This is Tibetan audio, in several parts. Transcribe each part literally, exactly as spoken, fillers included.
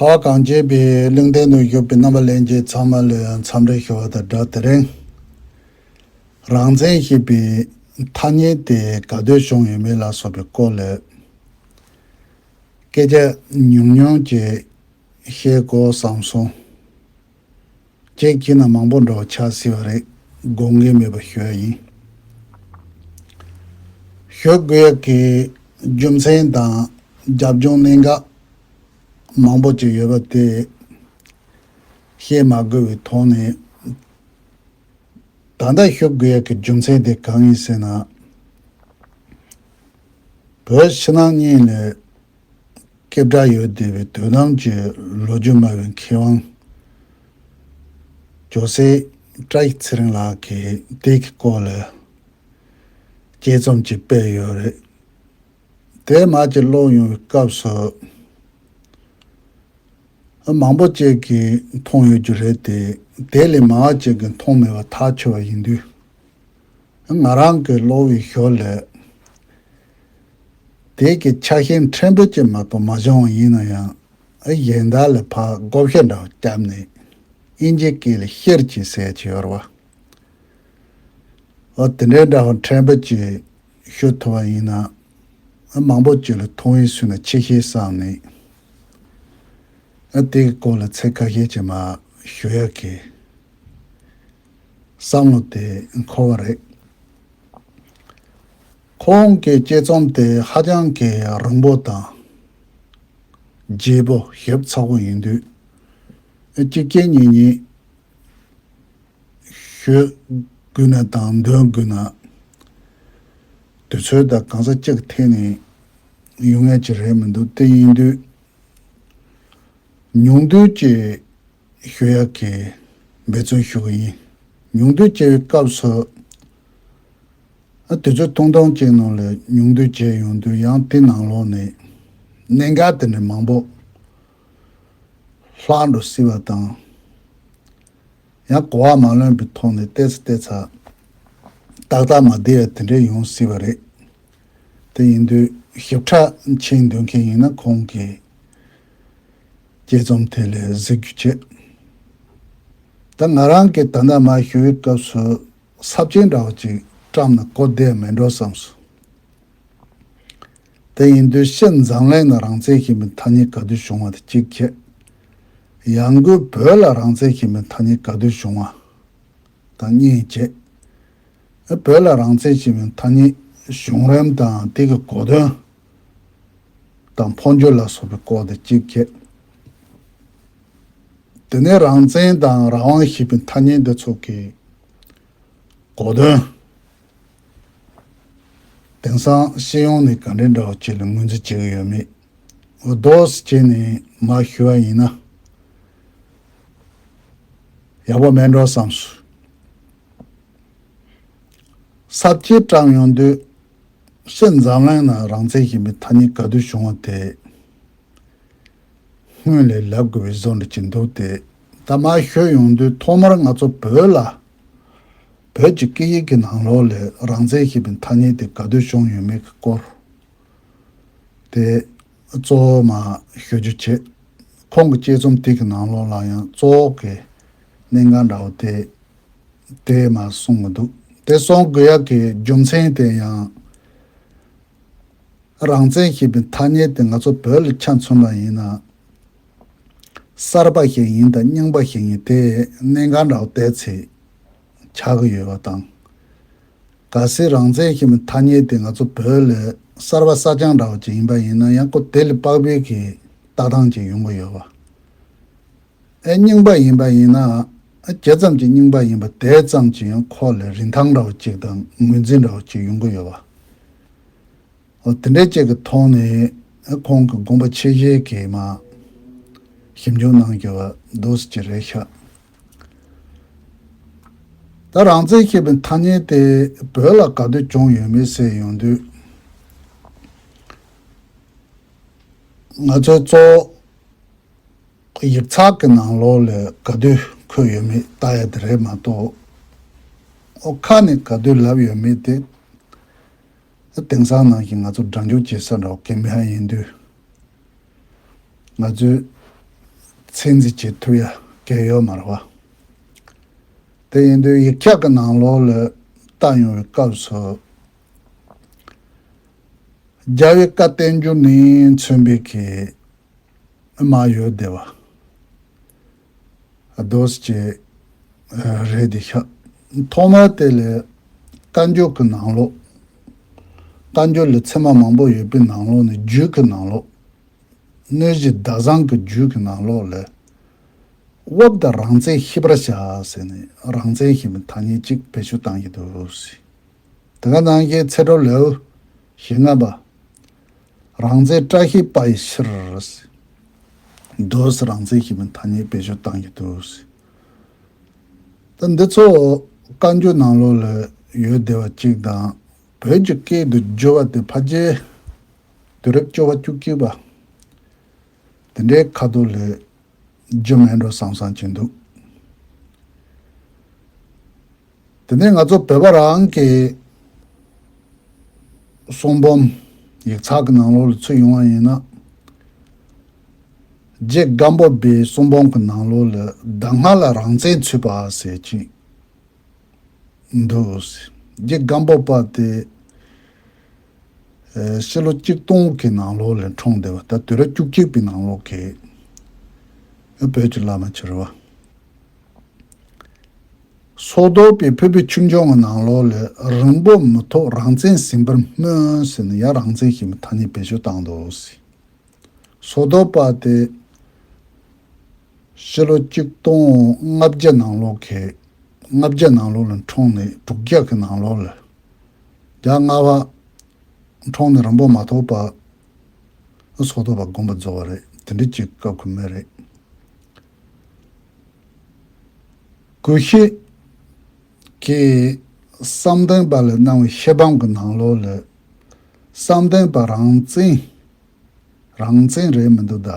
འཕགས་པ་གངས་ཅན་པའི་གླིང་རྟེན་དུ་བཞུགས་པའི་རྣམ་པ་ལྷན་རྒྱས་ཚང་མ་ལ་འཚམས་འདྲི་ཞུ་བ་དང་སྦྲགས། དེ་རིང་རང་བཙན་ཞེས་པའི་ཐ་སྙད་དེ་ག་དུས་བྱུང་ཡོད་མེད་ལ་སོགས་པའི་སྐོར་ལ་སྐད་ཆ་ཉུང་ཉུང་ཅིག་བཤད་དགོས་བསམ་སོང་། ཅིག་བྱས་ན་མང་པོ་འདྲ་བོ་ཆགས་སྲིད་པ་རེད། དགོངས་འགལ་མེད་པ་ཞུ་ཡ་ཡིན། ཞུ་དགོས་ཡ་གི་རྒྱུ་མཚན་དང་རྒྱབ་ལྗོངས་གནད་འགག་མང་པོ་ཅིག་ཡོད་པ་དེ་བཤད་མ་དགོས་པའི་ཐོག་ནས། ད་ལྟ་ཞུ་དགོས་ཡ་གི་རྒྱུ་མཚན་དེ་གང་ཡིན་ཟེར་ན། བོད་ཕྱི་ནང་གཉིས་ལ་སྐད་གྲགས་ཡོད་བསྡད་པའི་དོ་དམ་གྱི་ལོ་རྒྱུས་སྨྲ་བའི་མཁས་དབང་ཇོ་སྲས་བཀྲ་ཤིས་ཚེ་རིང་ལགས་ཀྱིས་དེ་གི་སྐོར་ལ་དཔྱད་རྩོམ་ཅིག་སྤེལ་ཡོད་རེད། དེ་མ་ཅིག་ཀློག་ཡོང་བའི་སྐབས་སུ། མང་པོ་ཅིག་གིས་མཐོང་ཡོད་རྒྱུ་རེད་དེ། དེ་ལས་མང་བ་ཅིག་གིས་མཐོང་མེད་པ་ཐག་ཆོད་པ་ཡིན་དུས། ང་རང་གིས་ཀློག་པའི་ཞོར་ལ། དེ་གི་ཆ་ཤས་ཕྲན་བུ་ཅིག་མ་གཏོགས་མ་བྱུང་བ་ཡིན་ན་ཡང་། གཞན་དག་ལ་ཕར་བགོ་བཤའ་འདྲ་བོ་བརྒྱབ་ནས། དབྱིན་ཇིའི་སྐད་ལ་ཤེར་གྱིས་ཟེར་གྱི་ཡོད་རེད་བ། འོ་དེ་འདྲའི་འདྲ་བོ་ཕྲན་བུ་ཅིག་ཞུ་ཐུབ་པ་ཡིན་ན། མང་པོ་ཅིག་ལ་མཐོང་ཡུལ་སུན་ན་ཆེ་ཤེས་བསམ་ནས། དེ་གི་སྐོར་ལ་ཚིག་ཁ་ཤས་ཅིག་མར་ཞུ་ཡག་གི་བསམ་བློ་དེ་འཁོར་བ་རེད། ཁོང་གི་དཔྱད་རྩོམ་དེ་ཧ་ཅང་གི་རིང་པོ་དང་རྒྱས་པོ་ཞིབ་ཚགས་པོ་ཡིན་དུས། གཅིག་རྐྱང་གཉིས་གཉིས་ཞུ་དགོས་ན་དང་འདོན་དགོས་ན། དུས་ཚོད་དང་གང་ཟག་གཅིག་གི་ཐད་ནས་ཡོང་ཡ་ཅིག་རེད་མི་འདུག་དེ་ཡིན་དུས། ཉུང་བསྡུས་ཀྱིས་ཞུ་ཡག་གི་འབད་བརྩོན་ཞུ་གི་ཡིན། ཉུང་བསྡུས་བྱས་པའི་སྐབས་སུ། ཨ་དུས་ཚོད་ཐུང་ཐུང་ཅིག་ནང་ལ་ཉུང་བསྡུས་བྱས་ཡོང་དུས། ཡང་དེ་ནང་ལོགས་ནས་གནད་འགག་དེ་འདྲ་མང་པོ་ལྷག་འགྲོ་སྲིད་པ་དང་། ཡང་གོ་བ་མ་ལོན་པའི་ཐོག་ནས་ཏོག་ཙམ་ཏོག་ཙམ་ཏག་ཏག་མ་བསྡད་ཡ་དེ་འདྲ་ཡོང་སྲིད་པ་རེད། དེ་ཡིན་དུས་ཞིབ་ཕྲ་ཅིག་འདོན་མཁན་ཡིན་ན། ཁོང་གི་དཔྱད་རྩོམ་དེ་ལ་གཟིགས་རྒྱུ་བྱེད། ད་ང་རང་གིས་ད་ལྟ་མར་ཞུ་བའི་སྐབས་སུ་ས་བཅད་འདྲ་བོ་ཅིག་བཀྲམ་ན་གོ་བདེ་མེད་འགྲོ་བསམས་སོང་། དེ་ཡིན་དུས་ཕྱི་འཛམ་གླིང་ན་རང་བཙན་ཞེས་པའི་ཐ་སྙད་ག་དུས་བྱུང་བ་དེ་གཅིག་བྱས། ཡང་སྒོས་བོད་ལ་རང་བཙན་ཞེས་པའི་ཐ་སྙད་ག་དུས་བྱུང་བ་དང་གཉིས་བྱས། བོད་ལ་རང་བཙན་ཞེས་པའི་ཐ་སྙད་བྱུང་རིམ་དང་དེ་གི་གོ་དོན་དང་འཕོ་འགྱུར་ལ་སོགས་པའི་སྐོར་དེ་གཅིག་བྱས། དེ་ནས་རང་བཙན་དང་རང་དབང་ཞེས་པའི་ཐ་སྙད་འདི་ཚོ་གི་གོ་དོན། དེང་སང་སྤྱི་ཡོངས་ནས་ག་འདྲའི་འདྲ་བ་ཅིག་ལ་ངོས་འཛིན་བྱེད་ཀྱི་ཡོད་མེད། འོ་དོ་ཟེར་བྱས་ནས་མར་ཞུ་བ་ཡིན་ན་ཡག་པོ་མེད་འགྲོ་བསམས་སོང་། ས་བཅད་བཀྲམ་ཡོང་དུས། ཕྱི་འཛམ་གླིང་ན་རང་བཙན་ཞེས་པའི་ཐ་སྙད་ག་དུས་བྱུང་བ་དེ་སྔོན་ལ་ལབ་དགོས་པའི་བཟོ་འདྲ་ཅིག་འདུག་སྟེ། ད་མར་ཞུ་ཡོང་དུས་ཐོག་མར་ང་ཚོ་བོད་ལ། བོད་ཀྱི་སྐད་ཡིག་གི་ནང་ལོགས་ལ་རང་བཙན་ཞེས་པའི་ཐ་སྙད་དེ་ག་དུས་བྱུང་ཡོད་མེད་ཀྱི་སྐོར་དེ་གཙོ་བོ་མར་ཞུ་རྒྱུ་བྱེད། ཁོང་གི་དཔྱད་རྩོམ་དེ་གི་ནང་ལོགས་ལ་ཡང་གཙོ་བོ་གི་གནད་འགག་འདྲ་བོ་དེ་དེ་མར་གསུང་གི་འདུག་དེ་གསུང་དགོས་ཡག་གི་རྒྱུ་མཚན་དེ་ཡང་། རང་བཙན་ཞེས་པའི་ཐ་སྙད་དེ་ང་ཚོ་བོད་ལ་ཆ་མཚོན་པ་ཡིན་ན། གསར་པ་ཞིག་ཡིན་དང་རྙིང་པ་ཞིག་ཡིན། དེ་གནད་འགག་འདྲ་བོ་དེ་ཚོ་ཆགས་ཀྱི་ཡོད་པ་དང་། གལ་སྲིད་རང་བཙན་ཞེས་པའི་ཐ་སྙད་དེ་ང་ཚོ་བོད་ལ་གསར་པ་གསར་རྐྱང་འདྲ་བོ་ཅིག་ཡིན་པ་ཡིན་ན། ཡང་ཁོ་དེ་ལས་དཔག་པའི་གི་ལྟ་སྟངས་ཅིག་ཡོང་གི་ཡོད་པ། ཨེ་རྙིང་པ་ཡིན་པ་ཡིན་ན། ཨ་ཇི་ཙམ་གྱི་རྙིང་པ་ཡིན་པ་དེ་ཙམ་གྱི་ཡང་ཁོ་ལ་རིན་ཐང་འདྲ་བོ་ཅིག་དང་ངོས་འཛིན་འདྲ་བོ་ཅིག་ཡོང་གི་ཡོད་པ། འོ་དེ་འདྲའི་ཅིག་གི་ཐོག་ནས་ཨ་ཁོང་གི་དགོངས་པ་ཆེ་བཞེས་ཀྱིས་མར་ཞིབ་འཇུག་གནང་རྒྱུ་བ་འདུག་སེ་ཅིག་རེད་ཤག་ད་རང་བཙན་ཞེས་པའི་ཐ་སྙད་དེ་བོད་ལ་ག་དུས་བྱུང་ཡོད་མེད་ཟེར་ཡོང་དུས། ང་ཚོའི་གཙོ་བོ་ཡིག་ཚགས་ཀྱི་ནང་ལོགས་ལ་ག་དུས་འཁོད་ཡོད་མེད་ལྟ་ཡ་དེ་རེད་མ་གཏོགས། ཨོ་ཁ་ནས་ག་དུས་ལབ་ཡོད་མེད་དེ། དེང་སང་ནང་བཞིན་ང་ཚོ་སྒྲ་འཇུག་བྱེད་ས་འདྲ་བོ་གང་མེད་ཡིན་དུས། ང་ཚོས་ ཚད་འཛིན་བྱེད་ཐུབ་ཡ་གལ་ཡོད་མ་རེད་བ། དེ་ཡིན་དུས་ཡིག་ཆ་གི་ནང་ལོགས་ལ་ལྟ་ཡོང་བའི་སྐབས་སུ། རྒྱལ་བའི་བཀའ་བསྟན་འགྱུར་ནས་མཚོན་པའི་གི་མ་ཡོད་བསྡད་པ་རྡོ་སྐྱེ་རེད་དེ་ཤག་ཐོག་མར་དེ་ལས་བཀའ་འགྱུར་གྱི་ནང་ལོགས། བཀའ་འགྱུར་ལ་ཚད་མ་མང་པོ་ཡོད་པའི་ནང་ལོགས་ནས་རྒྱུད་ཀྱི་ནང་ལོགས། གནོད་བྱེད་ཟླ་བཟང་གི་རྒྱུད་ཀྱི་ནང་ལོགས་ལ། དབབ་དང་རང་བཙན་ཤེས་པར་བྱ་ཟེར་ནས་རང་བཙན་ཞེས་པའི་ཐ་སྙད་ཅིག་བེད་སྤྱོད་བཏང་གི་འདུག་ཟེར། དེ་ག་ནང་བཞིན་ཚེ་རབས་ལེའུ་ཞེ་ལྔ་པ། རང་བཙན་བཀྲ་ཤིས་པ་ཡི་ཕྱིར་ཟེར། མདོས་རང་བཙན་ཞེས་པའི་ཐ་སྙད་བེད་སྤྱོད་བཏང་གི་འདུག་ཟེར། ད་འདི་ཚོ་བཀའ་འགྱུར་ནང་ལོགས་ལ་ཡོད་བསྡད་པ་གཅིག་དང་། བོད་ཀྱི་སྐད་དུ་བསྒྱུར་བ་དེ་ཕལ་ཆེར་དུས་རབས་བཅུ་པ་བཅུ་གཅིག་པ་དེ་འདྲའི་ཁ་ཐོག་ལ་བསྒྱུར་མེད་འགྲོ་བསམ་བསམ་གྱི་འདུག་དེ་ནས་ང་ཚོ་བོད་པ་རང་གི་གསུང་འབུམ་ཡིག་ཚགས་ཀྱི་ནང་ལོགས་ལ་ཚུར་ཡོང་བ་ཡིན་ན། རྗེ་སྒམ་པོ་པའི་གསུང་འབུམ་གྱི་ནང་ལོགས་ལ་གདམས་ངག་ལ་རང་བཙན་ཚུད་པ་ཟེར་གྱི་འདུག་རྗེ་སྒམ་པོ་པ་དེ་ཕྱི་ལོ་གཅིག་སྟོང་གི་ནང་ལོགས་ལ་འཁྲུངས་བསྡད་པ། ད་དུས་རབས་བཅུ་གཅིག་པའི་ནང་ལོགས་ཀྱི་བོད་ཀྱི་བླ་མ་ཅིག་རེད་བ། སོ་ཐོག་པའི་ཕུར་བུའི་ཆོས་འབྱུང་གི་ནང་ལོགས་ལ་རིང་པོ་མི་ཐོགས་རང་བཙན་ཟིན་པར་སྨོན་ཟེར་ནས་ཡང་རང་བཙན་ཞེས་པའི་ཐ་སྙད་བེད་སྤྱོད་བཏང་འདུག་སོ་ཐོག་པ་དེ་ཕྱི་ལོ་གཅིག་སྟོང་ལྔ་བརྒྱ་ནང་ལོགས་ཀྱི་ལྔ་བརྒྱ་ནང་ལོགས་ལ་འཁྲུངས་ནས་དྲུག་བརྒྱ་གི་ནང་ལོགས་ལ་བརྒྱ་ལྔ་པ་འཁྲུངས་ནས་རིང་པོ་མ་ཐོགས་པ་སོ་ཐོག་པ་དགོངས་པ་རྫོགས་པ་རེད། དེ་འདྲ་ཅིག་སྐབས་ཀྱི་མི་རེད། གུ་ཤྲི་གིས་བསམ་གཏན་པ་ལ་གནང་བའི་བཤད་པའི་ནང་ལོགས་ལ། བསམ་གཏན་པ་རང་བཙན། རང་བཙན་རེད་མི་འདུག་ད།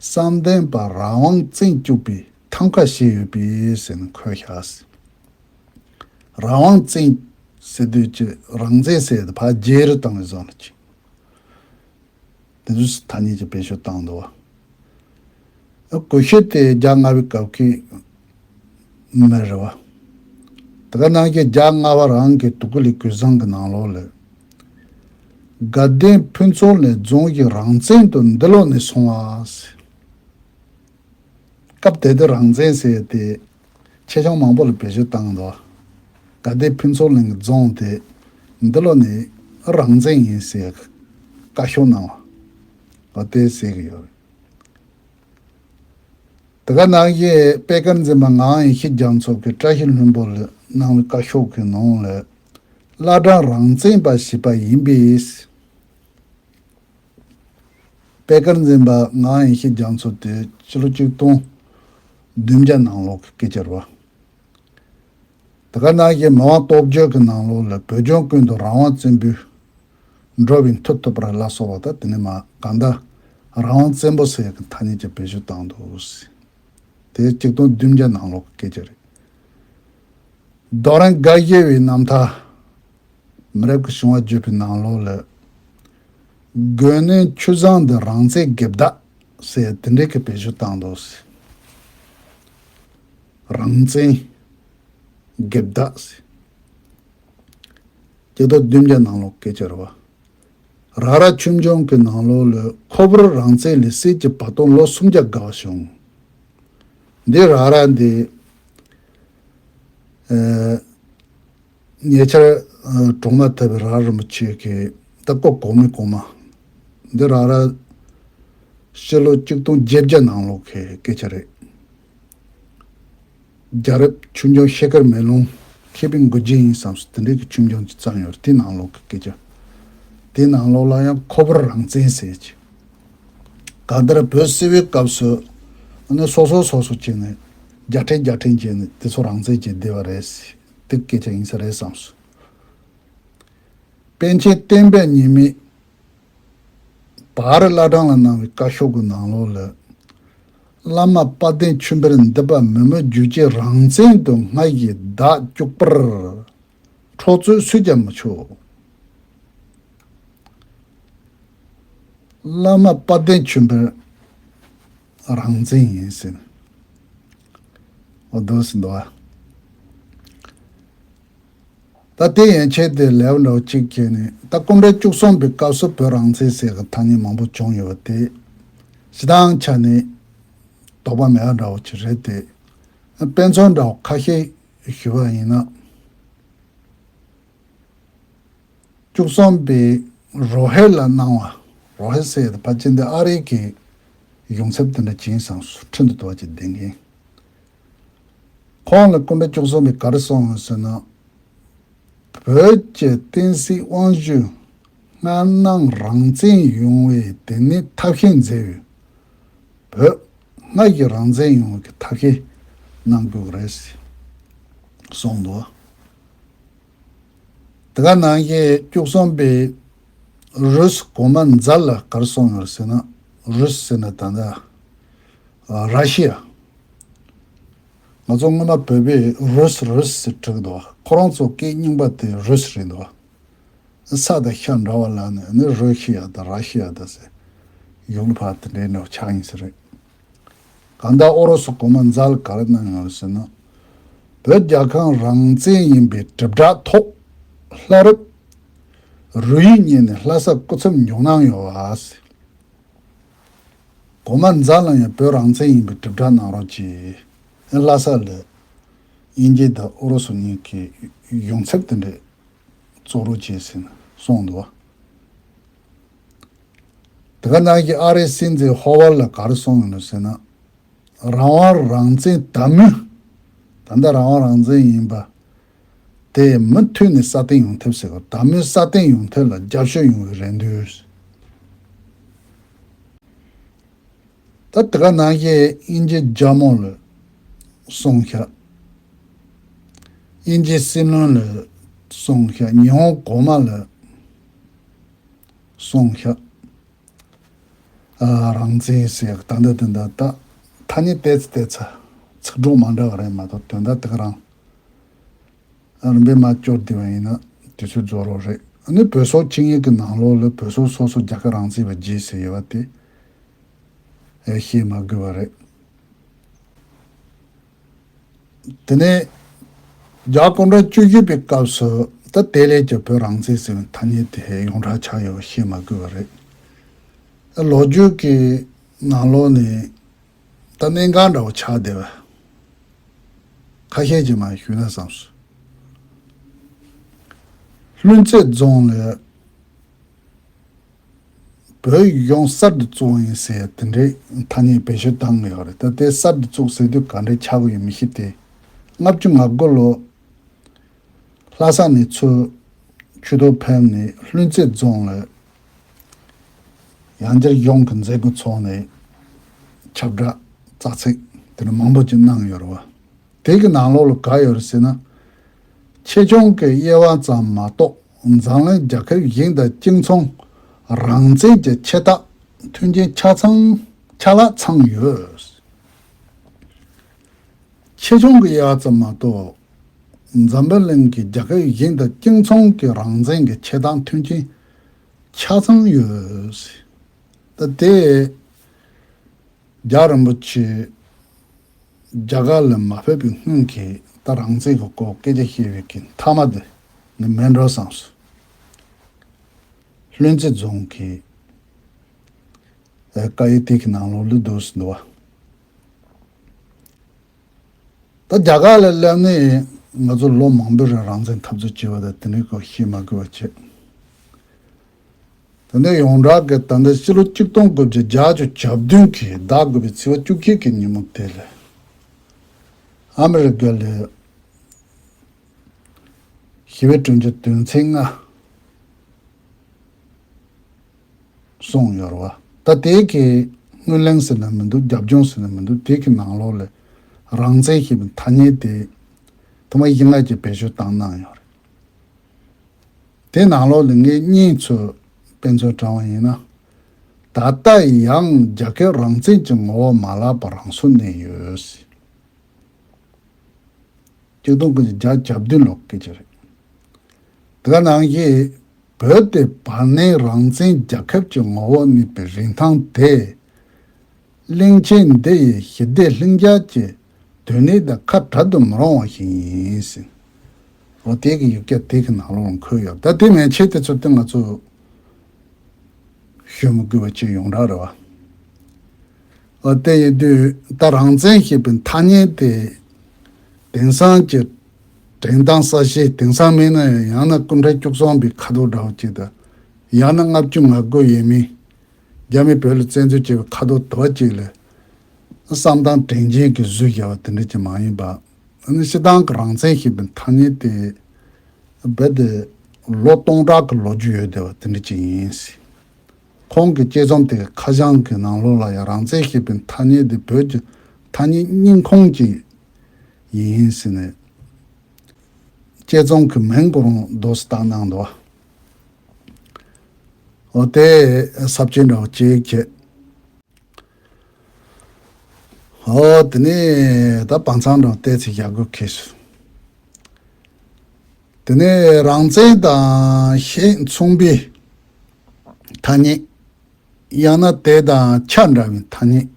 བསམ་གཏན་པ་རང་དབང་བཙན་བཅུག་པའི་ཐང་ཀ་བྱས་ཡོད་པས་ཟེར་ནས་འཁོད་བཞག་རང་དབང་བཙན་ཟེར་དུས་ཀྱི་རང་བཙན་ཟེར་དེ་ཕར་རྗེས་རུ་བཏང་བའི་བཟོ་འདྲ་ཅིག་དེ་ཚོའི་ཐ་སྙད་ཀྱི་བེད་སྤྱོད་བཏང་འདུག་བ། གུ་ཤྲི་དེ་བརྒྱ་ལྔ་པའི་སྐབས་ཀྱི་མི་རེད་བ། དེ་ག་ནང་བཞིན་བརྒྱ་ལྔ་པ་རང་གི་དུ་ཀུ་ལི་གུ་བཟང་གི་ནང་ལོགས་ལ། དགའ་ལྡན་ཕུན་ཚོགས་གླིང་རྫོང་གི་རང་བཙན་དུ་འདི་ལོག་ནས་སོང་བ། སྐབས་དེ་དུས་རང་བཙན་ཟེར་ཏེ་ཆེ་ཆུང་མང་པོ་ལ་བེད་སྤྱོད་བཏང་འདུག་དགའ་ལྡན་ཕུན་ཚོགས་གླིང་གི་རྫོང་དེ་འདི་ལོག་ནས་རང་བཙན་ཡིན་ཟེར་བཀའ་ཤོག་གནང་བ། འོ་དེ་ཟེར་གི་ཡོད་རེད། དེ་ག་ནང་བཞིན་པད་དཀར་འཛིན་པ་ངག་དབང་ཡེ་ཤེས་རྒྱ་མཚོ་གིས་བཀྲ་ཤིས་ལྷུན་པོ་ལ་གནང་བའི་བཀའ་ཤོག་གི་ནང་ལ། བླ་བྲང་རང་བཙན་པ་ཞེས་པ་ཡིན་པས། པད་དཀར་འཛིན་པ་ངག་དབང་ཡེ་ཤེས་རྒྱ་མཚོ་དེ་ཕྱི་ལོ་ཆིག་སྟོང་བདུན་བརྒྱ་ནང་ལོགས་ཀྱི་སྐད་ཆ་རེད་བ། དེ་ག་ནང་བཞིན་མི་དབང་སྟོབས་རྒྱས་ཀྱི་ནང་ལོགས་ལ་བོད་ལྗོངས་ཀུན་ཏུ་རང་དབང་བཙན་པོས་འགྲོ་བའི་མཐུ་ཐུབ་པར་ལ་སོགས་པ་དང་། དེ་ནས་མར་གང་ལྟར་རང་དབང་བཙན་པོ་ཟེར་གྱི་ཐ་སྙད་ཀྱི་བེད་སྤྱོད་བཏང་འདུག་དེ་ཆིག་སྟོང་བདུན་བརྒྱ་ནང་ལོགས་ཀྱི་སྐད་ཆ་རེད། རྡོ་རིང་དགའ་བཞི་པའི་རྣམ་ཐར། མི་རབས་ཀྱི་བྱུང་བ་བརྗོད་པའི་ནང་ལོགས་ལ། དགོན་གནས་ཆུ་བཟང་འདི་རང་བཙན་སྒེར་བདག་ཟེར་དེ་འདྲའི་གི་བེད་སྤྱོད་བཏང་འདུག་ཟེར། རང་བཙན་སྒེར་བདག་ཟེར། ཆིག་སྟོང་བདུན་བརྒྱ་ནང་ལོགས་སྐད་ཆ་རེད་བ། ར་ར་ཆོས་འབྱུང་གི་ནང་ལོགས་ལ་ཁོ་བོར་རང་བཙན་ལས་སྲིད་ཀྱི་བར་སྟོང་ལོ་སུམ་བརྒྱ་འགོར་བ་བྱུང་། འདི་ར་ར་འདི། ཨ། ཉེ་ཆར་ཨ་གྲོངས་མ་ཐུབ་པའི་ར་ར་རིན་པོ་ཆེ་གི་ད་སྐུ་གོང་མའི་གོང་མ། འདི་ར་ར་ཕྱི་ལོ་ཆིག་སྟོང་བརྒྱད་བརྒྱ་ནང་ལོགས་ཀྱི་སྐད་ཆ་རེད། རྒྱལ་རབས་ཆོས་འབྱུང་ཤེལ་དཀར་མེ་ལོང་མཁས་པའི་མགུལ་རྒྱན་ཡིན་བསམ་སོང་། དེ་འདྲའི་གི་ཆོས་འབྱུང་ཅིག་བརྩམས་ཡོད་རེད། དེའི་ནང་ལོགས་ཀྱི་སྐད་ཆ། དེའི་ནང་ལོགས་ལ་ཡང་ཁོ་བོར་རང་བཙན་ཟེར་གྱི། གང་ལྟར་བོད་སིལ་བུའི་སྐབས་སུ་ཨ་ནི་སོ་སོ་སོ་སོ་བྱས་ནས་རྒྱལ་ཕྲན་རྒྱལ་ཕྲན་བྱས་ནས་དེ་ཚོ་རང་བཙན་བྱས་བསྡད་པ་རེད། དེ་སྐད་ཆ་ཡིན་ས་རེད་བསམ་སོང་། པཎ་ཆེན་བསྟན་པའི་ཉི་མས་བར་བླ་བྲང་ལ་གནང་བའི་བཀའ་ཤོག་གི་ནང་ལོགས་ལ། བླ་མ་དཔལ་ལྡན་ཆོས་འཕེལ་འདི་པ་མི་མི་རྒྱུད་ཀྱི་རང་བཙན་དུ་སྔར་བཞིན་བདག་བཅུག་པར་འཕྲོག་རྩོད་སུས་ཀྱང་མི་ཆོག་བླ་མ་དཔལ་ལྡན་ཆོས་འཕེལ། རང་བཙན་ཡིན་ཟེར། འོ་འདུག་སེ་འདུག་ཨ། ད་དེ་ཡན་ཆད་དེ་ལེའུ་འདྲ་བོ་གཅིག་བྱས་ནས། ད་སྐུ་ཕྲེང་བཅུ་གསུམ་པའི་སྐབས་སུ་བོད་རང་བཙན་ཟེར་གྱི་ཐ་སྙད་མང་པོ་བྱུང་ཡོད་པ་དེ་སྤྱིར་བཏང་ཆ་ནས་དོགས་པ་མེད་པ་འདྲ་བོ་ཅིག་རེད་དེ། དཔེ་མཚོན་འདྲ་བོ་ཁ་ཤས་ཞུས་པ་ཡིན་ན། བཅུ་གསུམ་པའི་རོ་ཧེ་ལ་གནང་བ། རོ་ཧེ་ཟེར་ཡ་དེ་ཕལ་ཆེར་འདི་ཨ་རི་གི་ཡོངས་ཁྱབ་དེ་འདྲ་ཅིག་ཡིན་བསམ་སོང་། ཁྲིན་ཏུ་དུ་བ་ཅིག་བསྡད་མཁན། ཁོང་ལ་སྐུ་ཕྲེང་བཅུ་གསུམ་པས་ག་རེ་གསུངས་ཡོད་ཟེར་ན། བོད་ཀྱི་བསྟན་སྲིད་དབང་སྒྱུར་སྔར་ནང་རང་བཙན་ཡོང་བའི་དེ་ནི་ཐབས་ཤེས་མཛད་ཡོད། བོད་སྔར་གྱི་རང་བཙན་ཡོང་བའི་ཐབས་ཤེས་གནང་དགོས་ཀྱི་རེད་གསུངས་འདུག། དེ་ག་ནང་བཞིན་བཅུ་གསུམ་པའི་རུས་གོང་མ་ཛཱ་ལ་ག་རེ་གསུངས་ཡོད་ཟེར་ན། རུས་ཟེར་ན་ད་ལྟ་ཨ་ར་ཤི་ཡ། ང་ཚོ་སྔོན་མ་བོད་པས་རུས་རུས་ཟེར་བྲིས་འདུག། ཁོ་རང་ཚོ་སྐད་རྙིང་པ་དེ་རུས་རེད་འདུག། ས་དང་ཤ་འདྲ་བ་ལབ་ནས་ནི་རུ་ཤི་ཡ་དང་ར་ཤི་ཡ་དང་ཟེར། ཡུལ་ཕར་དེ་འདྲའི་ནང་ཆགས་ཡིན་ས་རེད། གང་ལྟར་ཨུ་རུ་སུ་གོང་མ་ཛཱ་ལ་ག་རེ་གནང་ཡོད་ཟེར་ན། བོད་རྒྱལ་ཁབ་རང་བཙན་ཡིན་པའི་དྲིལ་བསྒྲགས་ཐོག་ལྷ་རབ་རུས་ཡིག་གཉེར་ནས་ལྷ་སར་སྐུ་ཚབ་མཇུག་གནང་ཡོད་པ་ཟེར། གོང་མ་ཛཱ་ལ་ཡང་བོད་རང་བཙན་ཡིན་པའི་དྲིལ་བསྒྲགས་གནང་རོགས་གྱིས། ལྷ་ས་ལ་དབྱིན་ཇི་དང་ཨུ་རུ་སུ་གཉིས་ཀྱི་ཡོངས་ཁྱབ་དེ་འདྲ་བཙུགས་རོགས་གྱིས་ཟེར་ནས་གསུངས་འདུག། དེ་ག་ནང་བཞིན་ཨ་རིའི་སྲིད་འཛིན་ཧོ་ཝར་ལ་ག་རེ་གསུངས་ཡོད་ཟེར་ན། རང་དབང་རང་བཙན་དམ་མུས། ད་ལྟ་རང་དབང་རང་བཙན་ཡིན་པ་དེ་མུ་མཐུད་ནས་སྲ་བརྟན་ཡོང་ཐབས་ཟེར་བ། དམ་མུས་སྲ་བརྟན་ཡོང་ཐབས་ལ་རྒྱབ་སྐྱོར་ཡོང་བའི་རེ་འདུན། ད་དེ་ག་ནང་བཞིན་དབྱིན་ཇི་རྒྱལ་མོ་ལ་གསུངས་ཤག། དབྱིན་ཇི་སྲིད་བློན་ལ་གསུངས་ཤག། ཉི་ཧོང་གོང་མ་ལ་གསུངས་ཤག། ཨ། རང་བཙན་ཟེར་ཡག་ད་འདི་དེ་འདི་ད་ཐ་སྙད་བལྟས་ཚེ་བལྟས་ཚེ་ཚིག་གྲོགས་མ་འདྲ་བ་རེད་མ་གཏོགས་དོན་དག་དེ་ག་རང་། རིམ་པས་མར་སྐྱོར་བསྡད་པ་ཡིན་ན་དུས་ཚོད་རྫོགས་རོགས་རེད། ཨ་ནི་བོད་སོག་ཆིངས་ཡིག་གི་ནང་ལོགས་ལ་བོད་སོག་སོ་སོ་རྒྱལ་ཁབ་རང་བཙན་པ་བརྗེ་ཟེར་ཡོད་པ་དེ་ཨེ་བཤད་མ་དགོས་པ་རེད། དེ་ནས་རྒྱལ་བ་སྐུ་ཕྲེང་བཅུ་བཞི་པའི་སྐབས་སུ་ད་དེ་ལས་ཀྱི་བོད་རང་བཙན་ཟེར་བའི་ཐ་སྙད་དེ་ཡོངས་གྲགས་ཆགས་ཡོད་པ་བཤད་མ་དགོས་པ་རེད། ལོ་རྒྱུས་ཀྱི་ནང་ལོགས་ནས་ད་གནད་འགག་འདྲ་བོ་ཆགས་བསྡད་པ་ཁ་ཤས་ཀྱིས་མར་ཞུས་ན་བསམས་སོང་། ལྷུན་རྩེ་རྫོང་ལ་བོད་གཞུང་གསར་དུ་བཙུགས་ཡིན་ཟེར་དེ་འདྲའི་ཐ་སྙད་བེད་སྤྱོད་བཏང་ཡོད་རེད། ད་དེ་གསར་དུ་བཙུགས་ཟེར་དུས་ག་འདྲའི་ཆགས་ཀྱི་ཡོད་མི་ཤེས་ཏེ། ལྔ་བཅུ་ང་དགུ་ལོ་ལྷ་ས་ནས་ཚུར་ཆུ་ཐོག་ཕེབས་ནས་ལྷུན་རྩེ་རྫོང་ལ་ཡང་བསྐྱར་གཞུང་གི་མཛད་སྒོ་ཚོགས་ནས་ཁྱབ་བསྒྲགས་རྩ་ཚིག་དེ་འདྲ་མང་པོ་ཅིག་གནང་ཡོད་རེད་བ། དེ་གི་ནང་ལོགས་ལ་ག་ཡོད་རེད་ཟེར་ན། ཆེ་ཆུང་གི་དབྱེ་བ་ཙམ་མ་གཏོགས་འཛམ་གླིང་རྒྱལ་ཁབ་གཞན་དང་གཅིག་མཚུངས་རང་བཙན་གྱི་ཆེ་མཐའ་མཐུན་རྐྱེན་ཆ་ཚང་ཆ་ལག་ཚང་ཡོད། ཆེ་ཆུང་གི་དབྱེ་བ་ཙམ་མ་གཏོགས་འཛམ་བུ་གླིང་གི་རྒྱལ་ཁབ་གཞན་དང་གཅིག་མཚུངས་ཀྱི་རང་བཙན་གྱི་ཆེ་མཐའ་མཐུན་རྐྱེན་ཆ་ཚང་ཡོད། ད་དེ་རྒྱལ་བ་རིན་པོ་ཆེ་རྒྱ་གར་ལ་མ་ཕེབས་པའི་སྔོན་གྱི་ད་རང་བཙན་གྱི་སྐོར་སྐད་ཆ་བཤད་པའི་གི་མཐའ་མ་དེ་ནི་མིན་འགྲོ་བསམས་སོང་། ལྷུན་རྩེ་རྫོང་གི་ཨེ་བཀའ་ཡིག་དེ་གི་ནང་ལོགས་ལ་འདུག་སེ་འདུག་བ། ད་རྒྱ་གར་ལ་སླེབས་ནས་ང་ཚོ་ལོ་མང་པོའི་རིང་རང་བཙན་འཐབ་རྩོད་བྱས་པ་དང་དེ་འདྲའི་སྐོར་བཤད་མ་དགོས་པ་བྱས། ད་ནི་ཡོངས་གྲགས་ཀྱི་ད་ལྟ་ཕྱི་ལོ་ཆིག་སྟོང་དགུ་བརྒྱ་བརྒྱད་ཅུ་གྱ་བདུན་གྱི་ཟླ་དགུ་པའི་ཚེས་པ་བཅུ་གཅིག་གི་ཉིན་མོ་དེ་ལ་ཨ་མི་རི་ཀ་ལ་ཞི་བའི་དྲུང་ཆེ་དོན་ཚན་ལྔ་གསུངས་ཡོད་རེད་བ། ད་དེ་གི་སྔོན་གླེང་ཟེར་ན་མི་འདུག། རྒྱབ་ལྗོངས་ཟེར་ན་མི་འདུག། དེ་གི་ནང་ལོགས་ལ་རང་བཙན་ཞེས་པའི་ཐ་སྙད་དེ་ཐོག་མ་ཡིན་ང་ཅིག་བེད་སྤྱོད་བཏང་གནང་ཡོད་རེད། དེ་ནང་ལོགས་ལ་ངས་གཉིས་ཚོ་དཔེ་མཚོན་དྲངས་པ་ཡིན་ན། ད་ལྟ་ཡང་རྒྱལ་ཁབ་རང་བཙན་གྱི་ངོ་བོ་མ་བརླག་པར་རང་སོར་གནས་ཡོད། ཆིག་སྟོང་དགུ་བརྒྱ་བརྒྱད་ཅུ་གྱ་བདུན་ལོ་སྐད་ཆ་རེད། དེ་ག་ནང་བཞིན་བོད་དེ་བར་གནས་རང་བཙན་རྒྱལ་ཁབ་ཀྱི་ངོ་བོ་གནས་པའི་རིན་ཐང་དེ་ གླིང་ཆེན་འདི་ཡི་ཞི་བདེ་ལྷིང་འཇགས་ཀྱི་དོན་ནི་ད་ཁ་བྲལ་དུ་མི་རུང་བ་ཞིག་ཡིན་ཟེར། འོ་དེ་གི་ཡིག་ཆ་དེ་གི་ནང་ལོགས་འཁོད་ཡོད། ད་དེ་མན་ཆད་དེ་ཚོ་དེ་ང་ཚོ་ཞུ་མི་དགོས་པ་ཅིག་ཡོངས་གྲགས་རེད་བ། འོ་དེ་ཡིན་དུས་ད་རང་བཙན་ཞེས་པའི་ཐ་སྙད་དེ་དེང་སང་གི་འགྲེང་སྟངས་གསར་བཞེངས། དེང་སང་མིན་ན་ཡང་ན་སྐུ་ཕྲེང་བཅུ་གསུམ་པའི་ཁ་དོག་འདྲ་བོ་ཅིག་དང་། ཡང་ན་ལྔ་བཅུ་ང་དགུ་ཡས་མས་རྒྱ་མི་བོད་ལ་བཙན་འཛུལ་བྱས་པའི་ཁ་དོག་དེ་བ་ཅིག་ལ་བསམ་སྟངས་འགྲེང་བྱེད་ཀྱི་བཟོས་བཞག་པ་དེ་འདྲ་ཅིག་མ་ཡིན་པ། ཨ་ནི་སྤྱིར་བཏང་གི་རང་བཙན་ཞེས་པའི་ཐ་སྙད་དེ་རྦད་དེ་ལོ་སྟོང་ཕྲག་གི་ལོ་རྒྱུས་ཡོད་བསྡད་པ་དེ་འདྲ་ཅིག་ཡིན། ཁོང་གི་དཔྱད་རྩོམ་དེ་གི་ཁ་བྱང་གི་ནང་ལོགས་ལ་ཡང་རང་བཙན་ཞེས་པའི་ཐ་སྙད་དེ་བོད་ཀྱི་ཐ་སྙད་རྙིང་ཁུངས་ཅིག་ཡིན་ཟེར་ནས་དཔྱད་རྩོམ་གྱི་མིང་ཁོ་རང་འདོགས་སུ་བཏང་གནང་འདུག་འོ་དེ་ཟབ་ཅིང་འདྲ་བོ་ཅིག་བྱས། འོ་དེ་ནས་ད་བང་ཚང་འདྲ་བོ་ཏོག་ཙམ་བཞག་དགོས་ཁེལ་སོང་། དེ་ནས་རང་བཙན་དང་ཞེས་མཚུངས་པའི་ཐ་སྙད། ཡང་ན་དེ་དང་ཆ་འདྲ་བའི་ཐ་སྙད།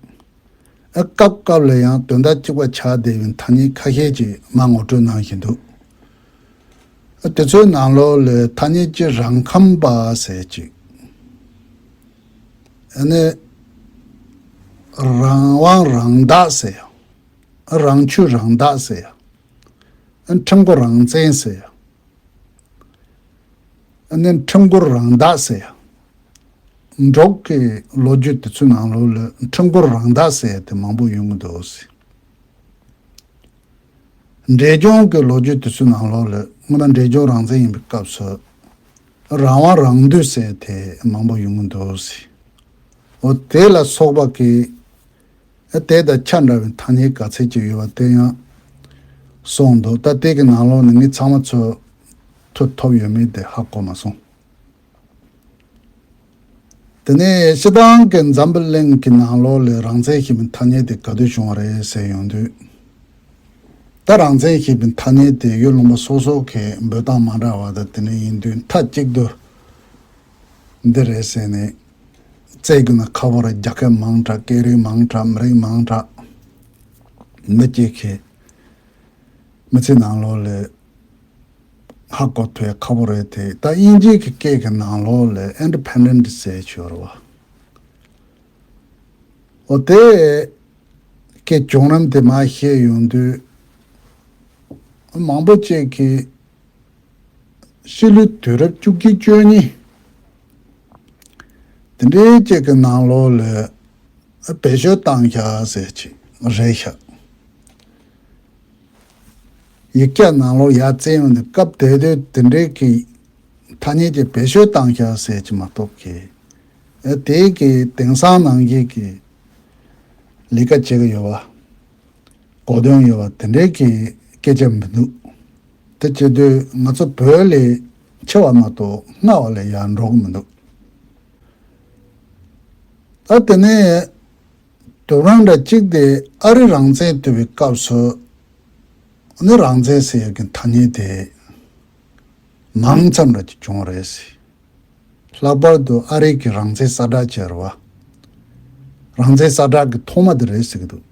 ཨ་སྐབས་སྐབས་ལ་ཡང་དོན་དག་གཅིག་པ་ཆགས་བསྡད་པའི་ཐ་སྙད་ཁ་ཤས་ཅིག་མར་ངོ་སྤྲོད་གནང་བཞིན་འདུག་ཨ་དེ་ཚོའི་ནང་ལོགས་ལ་ཐ་སྙད་གཅིག་རང་ཁམས་པ་ཟེར་ཅིག་ཨ་ནི་རང་དབང་རང་བདག་ཟེར་ཡ། ཨ་རང་ཆོས་རང་བདག་ཟེར་ཡ། ཨ་ཁྲིམས་མགོ་རང་བཙན་ཟེར་ཡ། ཨ་ནི་ཁྲིམས་མགོ་རང་བདག་ཟེར་ཡ། འབྲུག་གི་ལོ་རྒྱུས་དེ་ཚོའི་ནང་ལོགས་ལ་ཁྲིམས་མགོ་རང་བདག་ཟེར་ཡ་དེ་མང་པོ་ཡོང་གི་འདུག་ཟེར། འབྲས་ལྗོངས་ཀྱི་ལོ་རྒྱུས་དེ་ཚོའི་ནང་ལོགས་ལ་སྔོན་མ་འབྲས་ལྗོངས་རང་བཙན་ཡིན་པའི་སྐབས་སུ་རང་དབང་རང་འདོད་ཟེར་ཡ་དེ་མང་པོ་ཡོང་གི་འདུག་ཟེར། འོ་དེ་ལ་སོགས་པ་གི་དེ་དང་ཆ་འདྲ་བའི་ཐ་སྙད་ག་ཚད་ཅིག་ཡོད་པ་དེ་ཡང་གསུངས་འདུག་ད་དེ་གི་ནང་ལོགས་ནས་ངས་ཚང་མ་ཚོ་ཐུགས་ཐོབ་ཡོད་མེད་དེ་ཧ་གོ་མ་སོང་། དེ་ནས་སྤྱིར་བཏང་གི་འཛམ་བུ་གླིང་གི་ནང་ལོགས་ལ་རང་བཙན་ཞེས་པའི་ཐ་སྙད་དེ་ག་དུས་བྱུང་བ་རེད་ཟེར་ཡོང་དུས། ད་རང་བཙན་ཞེས་པའི་ཐ་སྙད་དེ་ཡུལ་ལུང་པ་སོ་སོ་གི་འབོད་སྟངས་མ་འདྲ་བ་དང་དེ་འདྲ་ཡིན་དུས་མཐའ་གཅིག་ཏུ་འདི་རེད་ཟེར་ནས་བཙལ་དགོས་ན་ཁག་པོ་རེད། རྒྱལ་ཁབ་མང་དྲགས། སྐད་རིགས་མང་དྲགས། མི་རིགས་མང་དྲགས། མི་གཅིག་གི་མི་ཚེ་ནང་ལོགས་ལ་ཧ་གོ་ཐུབ་ཡ་ཁག་པོ་རེད་དེ། ད་དབྱིན་ཇིའི་གི་སྐད་གི་ནང་ལོགས་ལ་ཨིན་ཌི་པེན་ཌེན་ཊི་ཟེར་ཡ་ཅིག་ཡོད་རེད་བ། འོ་དེ་སྐད་བྱུང་རིམ་དེ་མར་བཤད་ཡོང་དུས། མང་པོ་ཅིག་གིས་ཕྱི་ལོའི་དུས་རབས་བཅུ་གཅིག་བཅུ་གཉིས་དེ་འདྲའི་ཅིག་གི་ནང་ལོགས་ལ་བེད་སྤྱོད་བཏང་ཤག་ཟེར་ཅིག་རེད་ཤག་ཡིག་ཆ་ནང་ལོགས་ཡར་བཙལ་ཡོང་དུས་སྐབས་དེ་དུས་དེ་འདྲའི་གི་ཐ་སྙད་ཀྱི་བེད་སྤྱོད་བཏང་ཤག་ཟེར་གྱི་མ་གཏོགས་ཀྱི། ཨེ་དེའི་གི་དེང་སང་ནང་བཞིན་གྱི་ལས་ཀ་བྱེད་ཀྱི་ཡོད་པ། གོ་དོན་ཡོད་པ་དེ་འདྲའི་གི་སྐད་ཆ་མི་འདུག་དེ་བྱེད་དུས་ང་ཚོ་བོད་ལས་ཆེ་བ་མ་གཏོགས་སྔ་བ་ལ་ཡར་འགྲོ་གི་མི་འདུག་ད་དེ་ནས་དུས་རིང་འདྲ་གཅིག་དེ་ཨ་རི་རང་བཙན་ཐོབ་པའི་སྐབས་སུ་ནི་རང་བཙན་ཟེར་ཡག་གི་ཐ་སྙད་དེ་མང་ཙམ་ར་ཅིག་བྱུང་བ་རེད་ཟེར། ལྷག་པར་དུ་ཨ་རི་གི་རང་བཙན་གསལ་བསྒྲགས་བྱས་རེད་བ། རང་བཙན་གསལ་བསྒྲགས་ཀྱི་ཐོག་མ་དེ་རེད་ཟེར་གྱི་འདུག་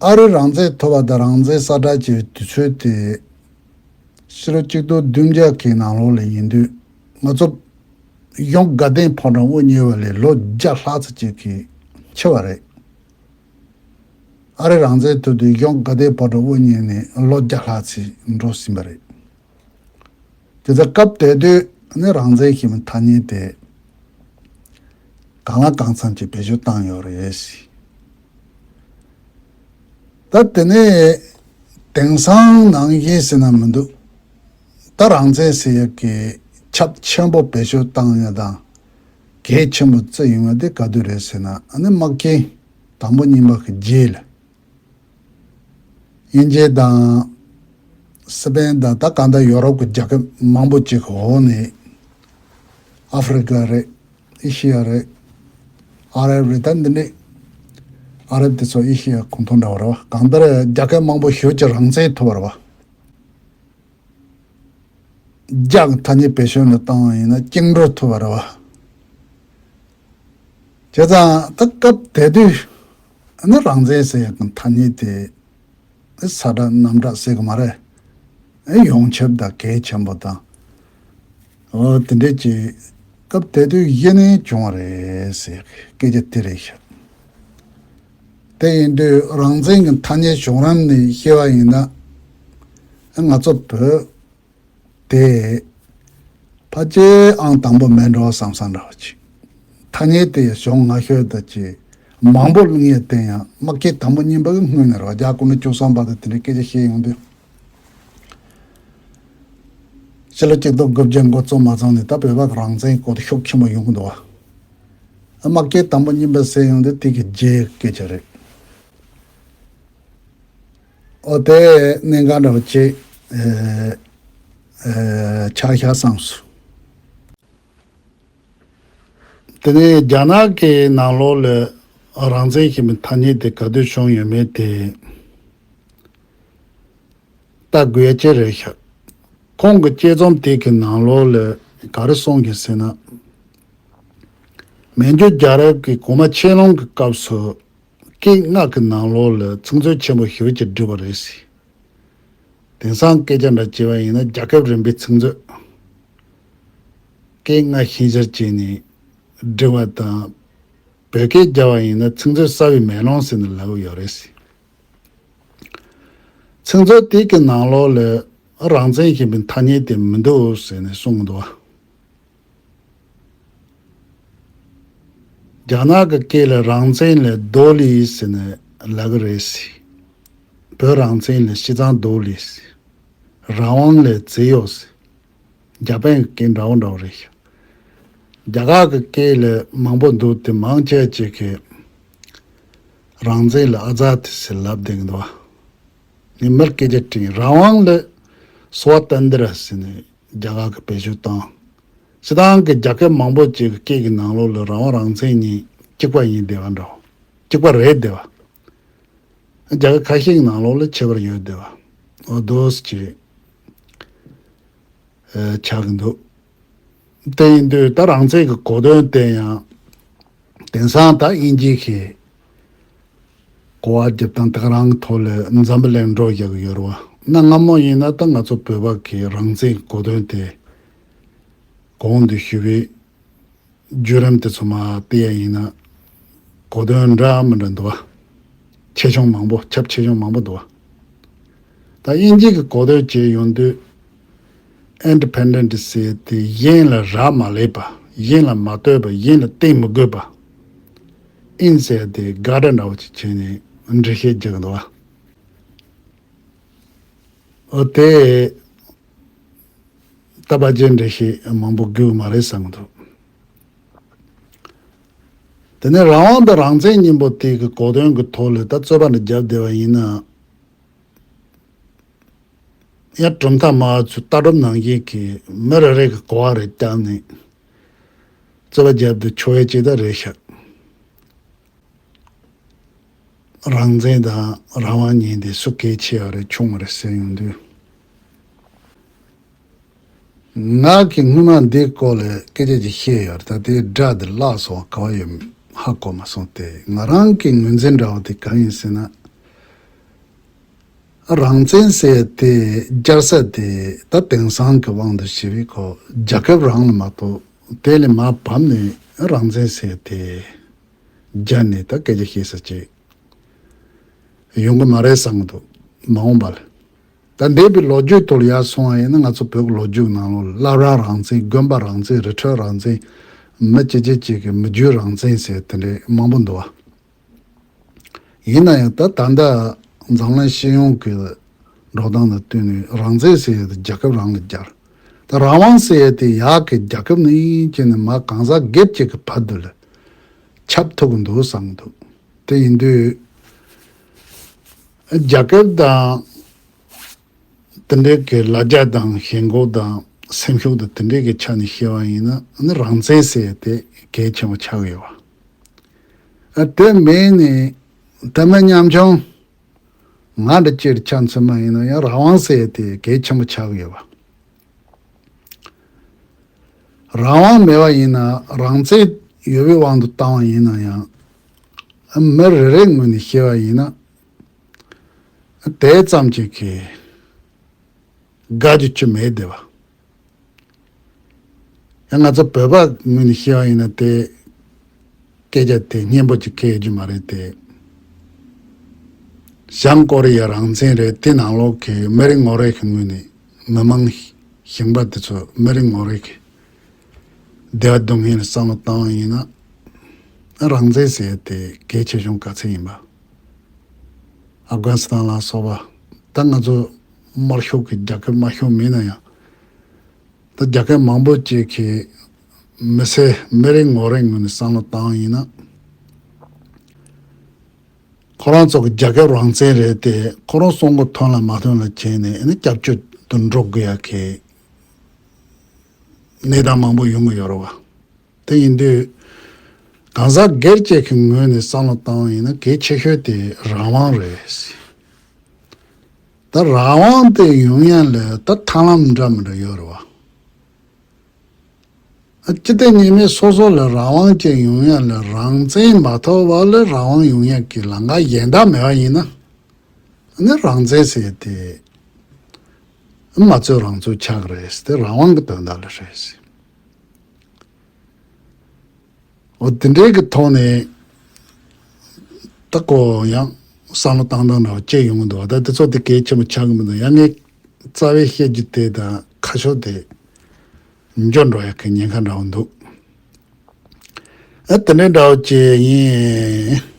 ཨ་རི་རང་བཙན་ཐོབ་པ་དང་རང་བཙན་གསལ་བསྒྲགས་བྱས་པའི་དུས་ཚོད་དེ་ཕྱི་ལོ་གཅིག་སྟོང་བདུན་བརྒྱ་གི་ནང་ལོགས་ལ་ཡིན་དུས་ང་ཚོ་གཞུང་དགའ་ལྡན་ཕོ་བྲང་དབུ་བརྙེས་པ་ལས་ལོ་བརྒྱ་ལྷག་ཙམ་ཅིག་གི་ཕྱི་པ་རེད། ཨ་རི་རང་བཙན་ཐོབ་དུས་གཞུང་དགའ་ལྡན་ཕོ་བྲང་དབུ་བརྙེས་ནས་ལོ་བརྒྱ་ལྷག་ཙམ་འགྲོ་ཟིན་པ་རེད། དེ་ཚོ་སྐབས་དེ་དུས་ནི་རང་བཙན་ཞེས་པའི་ཐ་སྙད་དེ་གང་ལ་གང་འཚམ་གྱིས་བེད་སྤྱོད་བཏང་ཡོད་རེད། ད་དེ་ནས་དེང་སང་ནང་བཞིན་ཟེར་ན་མི་འདུག་ད་རང་བཙན་ཟེར་ཡག་གི་ཁྱབ་ཆེན་པོ་བེད་སྤྱོད་བཏང་ཡ་དང་གལ་ཆེན་པོ་བརྩི་ཡོང་ཡ་དེ་ག་དུས་རེད་ཟེར་ན། ཨ་ནི་དམག་ཆེན་དང་པོ་གཉིས་པ་གི་རྗེས་ལ། དབྱིན་ཇི་དང་སི་པེན་དང་ད་གང་ལྟར་ཡོ་རོབ་ཀྱི་རྒྱལ་ཁབ་མང་པོ་ཅིག་འོག་ནས་ཨ་ཧྥེ་རི་ཀ་རེད། ཨེ་ཤི་ཡ་རེད། ཨ་རབ་རེད། ད་འདི་འདྲས་ཨ་རབ་དེ་ཚོ་ཨེ་ཤི་ཡ་ཁོངས་གཏོགས་འདྲ་བོ་རེད་བ། གང་ལྟར་རྒྱལ་ཁབ་མང་པོ་ཞེ་ཅིག་རང་བཙན་ཐོབ་པ་རེད་བ། རྒྱ་གི་ཐ་སྙད་བེད་སྤྱོད་ནས་བཏང་བ་ཡིན་ན་བཅིངས་འགྲོལ་ཐོབ་པ་རེད་བ། བྱས་ཙང་ད་སྐབས་དེ་དུས་ནི་རང་བཙན་ཟེར་ཡག་གི་ཐ་སྙད་དེ་ས་གྲགས་གནམ་གྲགས་ཟེར་གི་མ་རེད། ཡོངས་ཁྱབ་དང་གལ་ཆེན་པོ་དང་། འོ་དེ་འདྲས་ཀྱི་སྐབས་དེ་དུས་གཞི་ནས་བྱུང་བ་རེད་ཟེར་སྐད་ཆ་དེ་རེད་ཤག་དེ་ཡིན་དུས་རང་བཙན་གྱི་ཐ་སྙད་བྱུང་རིམ་ནས་བཤད་པ་ཡིན་ན། ང་ཚོ་བོད་དེ་ཕལ་ཆེར་ཨང་དང་པོ་མེད་འགྲོ་བསམ་བསམ་འདྲ་བ་ཅིག་ཐ་སྙད་དེ་གཞུང་སྔ་ཤོས་དང་ཅིག་མང་པོ་གླེང་ཡས་བསྟན་ཡང་དམག་འཁྱིལ་དང་པོ་གཉིས་པ་གི་སྔོན་ནས་རེད་བ། རྒྱ་གོང་མའི་བཅུ་གསུམ་པ་དང་དེ་འདྲའི་སྐད་ཆ་བཤད་ཡོང་དུས། ཕྱི་ལོ་གཅིག་སྟོང་དགུ་བརྒྱ་འགོ་བཙུགས་མ་ཚང་ནས་ད་བོད་པ་གི་རང་བཙན་སྐོར་དུ་ཤུགས་ཆེན་པོ་ཡོང་གི་འདུག་བ། དམག་འཁྱིལ་དང་པོ་གཉིས་པ་ཟེར་ཡོང་དུས་དེ་གི་རྗེས་སྐད་ཆ་རེད། ཨོ་དེ་གནད་འགག་འདྲ་བ་ཅིག་ཨེ་ཨེ་ཆགས་ཤག་བསམ་སོང་། དེ་ནས་རྒྱ་ནག་གི་ནང་ལོགས་ལ་རང་བཙན་ཞེས་པའི་ཐ་སྙད་དེ་ག་དུས་བྱུང་ཡོད་མེད་དེ་ལྟ་དགོས་ཡ་ཅིག་རེད་ཤག་ཁོང་གི་དཔྱད་རྩོམ་དེ་གི་ནང་ལོགས་ལ་ག་རེ་གསུངས་ཡོད་ཟེར་ན། མན་ཇུ་རྒྱལ་རབས་ཀྱི་གོང་མ་ཆན་ལུང་གི་སྐབས་སུ་སྐད་ལྔ་གི་ནང་ལོགས་ལ་ཚིག་མཛོད་ཆེན་པོ་ཞེ་པོ་ཅིག་བསྒྲིགས་པ་རེད་ཟེར། དེང་སང་སྐད་ཆ་འདྲ་བྱས་པ་ཡིན་ན་རྒྱལ་ཁབ་རིམ་པའི་ཚིག་མཛོད། སྐད་ལྔ་ཤན་སྦྱར་བྱས་ནས་བསྒྲིགས་པ་དང་། བོད་སྐད་རྒྱབ་པ་ཡིན་ན་ཚིག་མཛོད་གསར་བའི་མེ་ལོང་ཟེར་ནས་ལབ་ཀྱི་ཡོད་རེད་ཟེར། ཚིག་མཛོད་དེ་གི་ནང་ལོགས་ལ་རང་བཙན་ཞེས་པའི་ཐ་སྙད་དེ་མི་འདུག་ཟེར་ནས་གསུངས་འདུག་རྒྱ་ནག་གི་སྐད་ལ་རང་བཙན་ལ་独立ཟེར་ནས་ལབ་ཀྱི་རེད་ཟེར། བོད་རང་བཙན་ལ་སྤྱི་བཏང་独立ཟེར། རང་དབང་ལ་自由ཟེར། འཇར་པན་གྱི་སྐད་འདྲ་བོ་འདྲ་བོ་རེད་ཤག་རྒྱ་གར་གྱི་སྐད་ལ་མང་པོ་འདུག་དེ་མང་ཆེ་ཅིག་གིས་རང་བཙན་ལ་ཨ་ཛཱ་དི་ཟེར་ལབ་བསྡད་ཀྱི་འདུག་བ། ངས་མིར་སྐད་ཆ་དྲིས། རང་དབང་ལ་སྭ་ཏན་ཏྲ་ཟེར་ནས་རྒྱ་གར་གྱིས་བེད་སྤྱོད་བཏང་། སྤྱིར་བཏང་གི་རྒྱལ་ཁབ་མང་པོ་ཅིག་གི་སྐད་ཀྱི་ནང་ལོགས་ལ་རང་དབང་རང་བཙན་གཉིས་གཅིག་པ་ཡིན་བསྡད་པ་འདྲ་བོ། གཅིག་པ་རེད་བསྡད་པ། རྒྱལ་ཁབ་ཁ་ཤས་ཀྱི་ནང་ལོགས་ལ་ཁྱད་པར་ཡོད་བསྡད་པ། འོ་དོ་ཅིག་ཆགས་ཀྱི་འདུག་དེ་ཡིན་དུས་ད་རང་བཙན་གྱི་གོ་དོན་དེ་ཡང་དེང་སང་ད་དབྱིན་ཇི་གིས་གོ་བ་རྒྱབ་སྟངས་དེ་ག་རང་གི་ཐོག་ལ་འཛམ་བུ་གླིང་འགྲོ་བཞག་གི་ཡོད་རེད་བ། གནའ་སྔ་མོ་ཡིན་ན་ད་ང་ཚོ་བོད་པ་གི་རང་བཙན་གྱི་གོ་དོན་དེ་གོང་དུ་ཞུས་པའི་བརྒྱུད་རིམ་དེ་ཚོ་མར་བལྟས་ཡ་ཡིན་ན་གོ་དོན་འདྲ་མི་འདྲ་འདུག་བ། ཆེ་ཆུང་མང་པོ་ཁྱབ་ཆེ་ཆུང་མང་པོ་འདུག་བ། ད་དབྱིན་ཇི་གི་གོ་དོན་བྱས་ཡོང་དུས་independent ཟེར་དེ་གཞན་ལ་རག་མ་ལས་པ། གཞན་ལ་མ་ལྟོས་པ། གཞན་ལ་བརྟེན་མི་དགོས་པ། ཨིན་ཟེར་དེ་དགག་སྒྲ་འདྲ་བོ་ཅིག་བྱས་ནས་འགྲེལ་བཤད་རྒྱག་གི་འདུག་བ། འོ་དེ་ད་ཕལ་ཆེར་འགྲེལ་བཤད་མང་པོ་དགོས་ཀྱི་མ་རེད་བསམ་གྱི་འདུག་དེ་ནས་རང་དབང་དང་རང་བཙན་གཉིས་པོ་དེ་གི་གོ་དོན་གྱི་ཐོག་ལ་ད་རྩོད་པ་འདི་བརྒྱབ་བསྡད་པ་ཡིན་ན། ཡང་གྲུབ་མཐའ་མ་ཚོས་ལྟ་གྲུབ་ནང་བཞིན་གྱི་མི་རེ་རེ་གི་གོ་བ་རེ་བརྒྱབ་ནས་རྩོད་པ་བརྒྱབ་དུས་ཆོག་ཡ་ཅིག་ད་རེད་ཤག་རང་བཙན་དང་རང་དབང་གཉིས་དེ་སུ་གལ་ཆེ་བ་རེད་ཆུང་བ་རེད་ཟེར་ཡོང་དུས། ང་གིས་སྔོན་མ་འདིའི་སྐོར་ལ་སྐད་ཆ་ཅིག་བཤད་ཡོད་རེད། ད་དེའི་སྒྲ་དེ་བརླག་སོང་བ་ག་བ་ཡོད་ཧ་གོ་མ་སོང་། དེ་ང་རང་གི་ངོས་འཛིན་འདྲ་བོ་དེ་གང་ཡིན་ཟེར་ན། རང་བཙན་ཟེར་དེ་སྦྱར་ས་དེ་ད་དེང་སང་གི་དབང་དུ་བྱས་པའི་ཁོ་རྒྱལ་ཁབ་རང་ལ་མ་གཏོགས་དེ་ལས་མར་བབས་ནས་རང་བཙན་ཟེར་དེ་སྦྱར་ནས་ད་སྐད་ཆ་བཤད་ས་ཅིག་ཡོང་གི་མ་རེད་བསམ་གྱི་འདུག་མ་འོངས་པ་ལ། ད་འདས་པའི་ལོ་རྒྱུས་ཐོག་ལ་ཡར་སོང་བ་ཡིན་ན་ང་ཚོ་བོད་ཀྱི་ལོ་རྒྱུས་ནང་ལོགས་ལ་བླ་བྲང་རང་བཙན། དགོན་པ་རང་བཙན། རི་ཁྲོད་རང་བཙན། མི་གཅིག་གཅིག་གཅིག་གི་མི་རྒྱུད་རང་བཙན་ཟེར་དེ་འདྲའི་མང་པོ་འདུག་བ། ཡིན་ན་ཡང་ད་ད་ལྟ་འཛམ་གླིང་སྤྱི་ཡོངས་ཀྱི་འགྲོ་སྟངས་དང་བསྟུན་ནས་རང་བཙན་ཟེར་ཡ་དེ་རྒྱལ་ཁབ་རང་ལ་སྦྱར། ད་རང་དབང་ཟེར་ཡ་དེ་ཡག་གི་རྒྱལ་ཁབ་ནས་བྱས་ནས་མར་གང་ཟག་སྒེར་གཅིག་གི་བར་དུ་ལ་ཁྱབ་ཐུབ་ཀྱི་འདུག་བསམ་གྱི་འདུག་དེ་ཡིན་དུས་རྒྱལ་ཁབ་དང་། དེ་འདྲའི་གི་ལ་རྒྱ་དང་ཞེན་ཁོག་དང་སེམས་ཤུགས་དང་དེ་འདྲའི་གི་ཆ་ནས་བཤད་པ་ཡིན་ན་ནི་རང་བཙན་ཟེར་དེ་གལ་ཆེན་པོ་ཆགས་ཡོད་པ། ཨ་དེ་མིན་ནི་དེ་མི་ཉམ་ཆུང་ང་འདྲ་ཅིག་ཆ་མཚོན་པ་ཡིན་ན་ཡང་རང་དབང་ཟེར་དེ་གལ་ཆེན་པོ་ཆགས་ཡོད་པ། རང་དབང་མེད་པ་ཡིན་ན་རང་བཙན་ ཡོད་པའི་དབང་དུ་བཏང་བ་ཡིན་ན་ཡང་། མི་རེ་རེའི་ངོས་ནས་བཤད་པ་ཡིན་ན། དེ་ཙམ་གྱིས་ཁེ་དགའ་རྒྱུ་ཅི་མེད་བསྡད་པ། ཡང་ང་ཚོ་བོད་པ་ངོས་ནས་བཤད་པ་ཡིན་ན། དེ་སྐད་ཆ་དེ་སྙན་པོ་ཅིག་སྐད་རྒྱུ་མ་རེད་དེ། བྱང་ཀོ་རི་ཡ་རང་བཙན་རེད། དེ་ནང་ལོགས་ཀྱི་མི་རེ་ངོ་རེ་གི་ངོས་ནས། མི་མང་ཞིང་པ་དེ་ཚོ་མི་རེ་ངོ་རེ་གི་བདེ་བ་སྡུག་བསྔལ་བསམ་བློ་བཏང་བ་ཡིན་ན། རང་བཙན་ཟེར་དེ་གལ་ཆེ་ཆུང་ག་ཚད་ཡིན་པ། ཨབ་གྷ་ནི་སི་ཐན་ལ་སོགས་པ། ད་ང་ཚོ་དམར་ཤོག་གི་རྒྱལ་ཁབ་དམར་ཤོག་མིན་ན་ཡང་། ད་རྒྱལ་ཁབ་མང་པོ་ཅིག་གི་མི་སེར་མི་རེ་ངོ་རེ་ངོས་ནས་བསམ་བློ་བཏང་ཡིན་ན། ཁོ་རང་ཚོ་གི་རྒྱལ་ཁབ་རང་བཙན་རེད་དེ། ཁོ་རང་གསུང་གི་ཐོན་ལ་མ་ཐོན་ལ་བྱས་ནས། ཨ་ནི་སྐྱབས་བཅོལ་དུ་འགྲོ་དགོས་ཡ་གི་གནས་སྟངས་མང་པོ་ཡོང་གི་ཡོད་རེད་བ། དེ་ཡིན་དུས་གང་ཟག་སྒེར་གཅིག་གི་ངོས་ནས་བསམ་བློ་བཏང་བ་ཡིན་ན། གལ་ཆེ་ཤོས་དེ་རང་དབང་རེད། ད་རང་དབང་དེ་ཡོང་ཡ་ལ་ད་ཐབས་ལམ་འདྲ་མི་འདྲ་ཡོད་རེད་བ། ཨ། སྤྱི་བདེ་ཉེས་མེད་སོ་སོ་ལ་རང་དབང་ཅན་ཡོང་ཡ་ལ། རང་བཙན་མ་ཐོབ་བར་ལ་རང་དབང་ཡོང་ཡ་གི་ལམ་ཁ་གཞན་དག་མེད་པ་ཡིན་ན། ཨ་ནི་རང་བཙན་ཟེར་དེ་མ་རྩོད་རང་རྩོད་ཆགས་རེད་དེ། རང་དབང་གི་དོན་དག་ལ་རེད། འོ། དེ་འདྲའི་གི་ཐོག་ནས་ད་ཁོ་ཡང་བསམ་བློ་བཏང་སྟངས་འདྲ་བ་ཅིག་ཡོང་གི་འདུག་ད་དེ་ཚོ་དེ་གལ་ཆེན་པོ་ཆགས་ཀྱི་མི་འདུག་ཡང་ངས་རྩ་བའི་བཤད་རྒྱུ་དེ་དང་ཁ་ཕྱོགས་དེ་འགྱུར་འགྲོ་ཡ་གི་ཉེན་ཁ་འདྲ་བོ་འདུག་ཨ། དེ་འདྲའི་འདྲ་བོ་ཅིག་ཡིན།